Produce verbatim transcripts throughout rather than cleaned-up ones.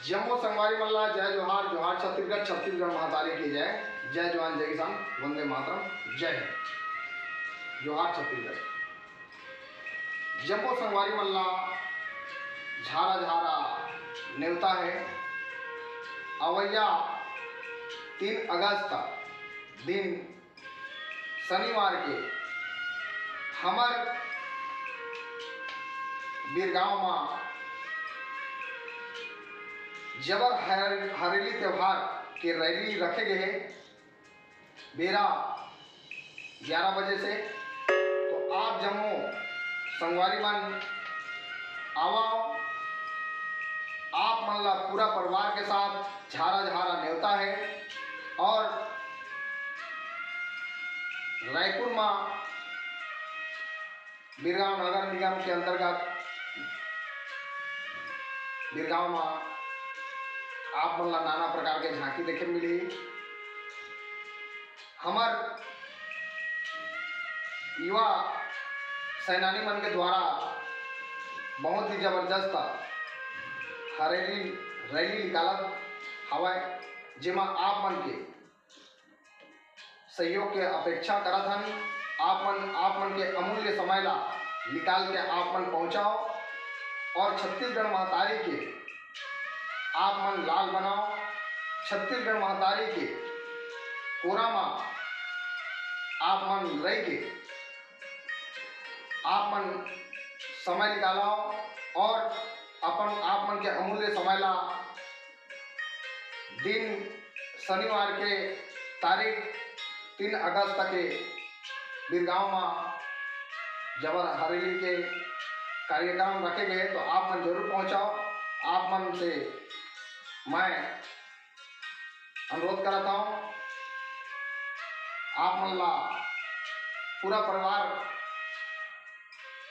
जम्मो संगवारी मन ला जय जोहार, जोहार छत्तीसगढ़, छत्तीसगढ़ महतारी की जय, जय जवान, जय किसान, वंदे मातरम, जय हिंद, जोहार छत्तीसगढ़। जम्मो संगवारी मन ला झारा झारा नेवता है। अवैया तीन अगस्त दिन शनिवार के हमर बिरगांव म जबर हर-, हरेली त्योहार के रैली रखे गे हे। बेरा ग्यारह बजे से। तो आप जम्मो संगवारी मन आवव, आप मन ला पूरा परिवार के साथ झारा झारा नेवता है। और रायपुर मा बिरगांव नगर निगम के अंतर्गत बिरगांव मा आप मन ला नाना प्रकार के झांकी देखे मिली। हमर युवा सेनानी मन के द्वारा बहुत ही जबरदस्त हरेली रैली निकालत हवय, जेमा आप मन के सहयोग के अपेक्षा करत हन। आप मन, आप मन के अमूल्य समय ला निकाल के आप मन पहुंचाव और छत्तीसगढ़ महतारी के आप मन लाल बनाव। छत्तीसगढ़ महतारी के कोरा मा आप मन रह के आप मन समय निकालव और अपन आप मन के अमूल्य समय ला दिन शनिवार के तारीख तीन अगस्त के बिरगांव मा जबर हरेली के कार्यक्रम रखे गए, तो आप मन जरूर पहुंचाव। आप मन से मैं अनुरोध करत हूं, आप मन ला पूरा परिवार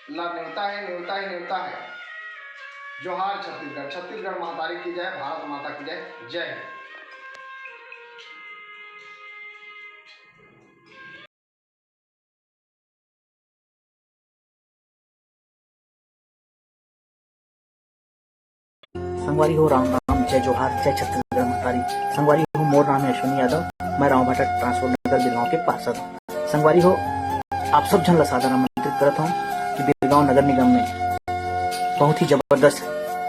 ला नेवता है, नेवता है, नेवता है। जोहार छत्तीसगढ़, छत्तीसगढ़ महतारी की जय, भारत माता की जय, जय हिंद। संगवारी हो, राम राम, जय जोहार, जय छत्तीसगढ़ महतारी। संगवारी हो, मोर नाम है अश्विनी यादव, मैं रावभाटा ट्रांसपोर्ट नगर बिरगांव के पार्षद हूँ। संगवारी हो, आप सब झन ला सादर आमंत्रित करत हूँ कि बिरगांव नगर निगम में बहुत ही जबरदस्त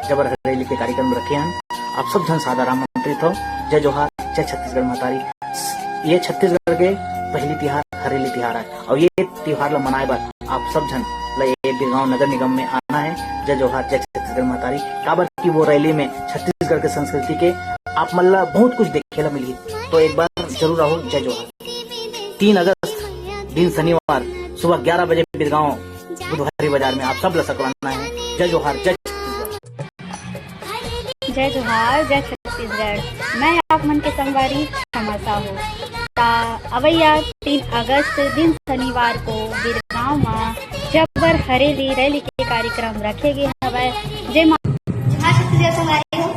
जबर हरेली के कार्यक्रम रखे हैं। आप सब झन सादर आमंत्रित हो। जय जोहार, जय छत्तीसगढ़ महतारी। ये छत्तीसगढ़ के पहली तिहार हरेली तिहार है और ये तिहार ला मनाए बर आप सब झन ला ये बिरगांव नगर निगम में आना है। जय जोहार, जय छत्तीसगढ़ महतारी। काबर कि वो रैली में छत्तीसगढ़ के संस्कृति के आप मन ला बहुत कुछ देखे ला मिलही, तो एक बार जरूर आओ। जय जोहार। तीन अगस्त दिन शनिवार सुबह ग्यारह बजे बिरगांव बुधवारी बाजार में आप सब ला सकवाना है। जय जोहार, जय छत्तीसगढ़। जय जोहार, जय छत्तीसगढ़। मैं आप मन के संगवारी क्षमा साहू। ता अवैया तीन अगस्त दिन शनिवार को बिरगांव मा जबर हरेली रैली के कार्यक्रम रखे गे हवय, जेमा जोहार छत्तीसगढ़ संगवारी हो,